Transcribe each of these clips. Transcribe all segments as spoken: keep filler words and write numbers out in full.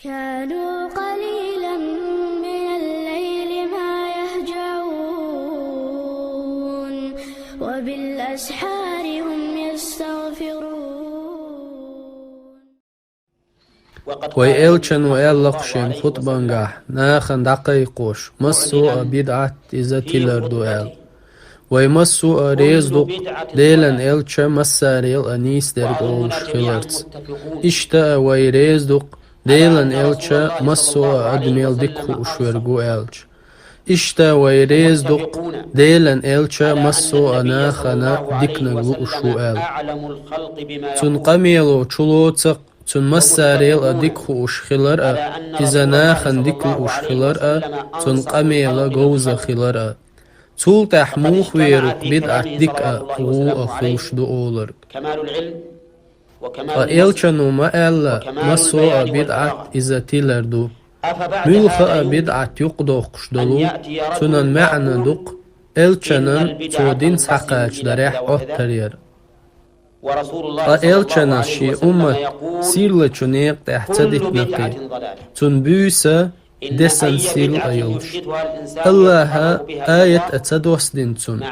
كانوا قليلا من الليل ما يهجعون وبالأسحار هم يستغفرون. Вай Элчано аьлла-кх шен хутбангахь, нахана дӀакхайкхош, массо а бидӀат иза тилар ду аьлла. Вай массо а реза ду-кх Делан Элча массарел а нийсдерг олуш хиларца. Иштта а вай реза ду-кх Делан Элча массо а адамел дика хууш верг ву аьлча. Иштта вай реза ду-кх Делан Элча массо а нахана диканиг лууш ву аьлла. Цун къамело чулоцу-кх цун массарел а дика хууш хилар а, иза нахана дика лууш хилар а, цун къамела говза хилар а. Цул тӀаьхьа муха вер ву-кх бидӀат дика а, вон а хуьлуш ду олург? Ткъа Элчано ма аьлла, массо а бидӀат иза тилар ду. Муьлхха а бидӀат юкъадоккхуш долу, цуьнан маьӀна ду-кх Элчанан цо дин схьакхачадарехь Ӏоттар яр. Ткъа Элчанас шен уммат сийлачу некъа тӀехь ца дитина кхин, цунна буьйса десна сирла а йолуш. Аллаха аят а ца доссадина цунна,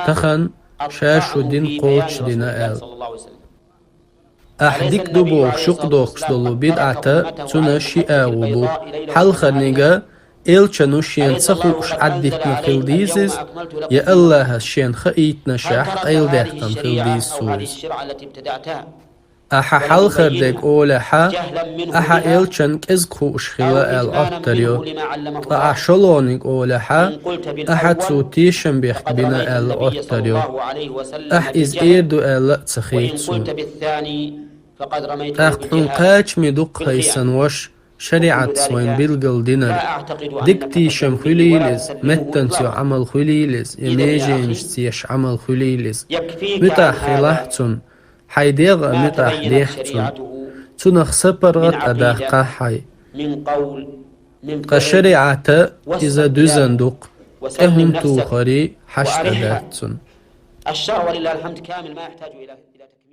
тахана ша шу дин кхочушдина аьлла. Ахь дика ду бохуш юкъадоккхуш долу бидӀата цуьнан ши агӀо бу. Хьалхарниг а Элчано шена ца хууш Ӏаддитина хила деза иза, я Аллахьас шена хаийтинашехь къайладаьккхина хила деза цо иза. Ахьа хьалхара дерг олехьа, ахьа Элчан кӀезиг хууш хила аьлла Ӏоттар ю. Ткъа ахьа шолгӀаниг олехьа, ахьа цо тешам бехк бина аьлла Ӏоттар ю. Ахьа иза эр ду аьлла а ца хета суна. ТӀаккха хьуна кхачаме ду-кх, хӀай сан ваша, шариӀатца вайна билгал динарг. Дика тешам хуьлийла иза, меттанца йо Ӏамал хуьлийла иза, я меженашца еш Ӏамал хуьлийла иза. МуьтӀахь хилахь цунна, хьайн дегӀ а муьтӀахь дехьа цунна. Цунах са паргӀат а даккхахь хьайн. Ткъа шариӀата иза дуьзна ду-кх, тӀе хӀума тухаре хьашт а дац цунна. الشرع ولله الحمد كامل ما يحتاج إلى إلى تكميل.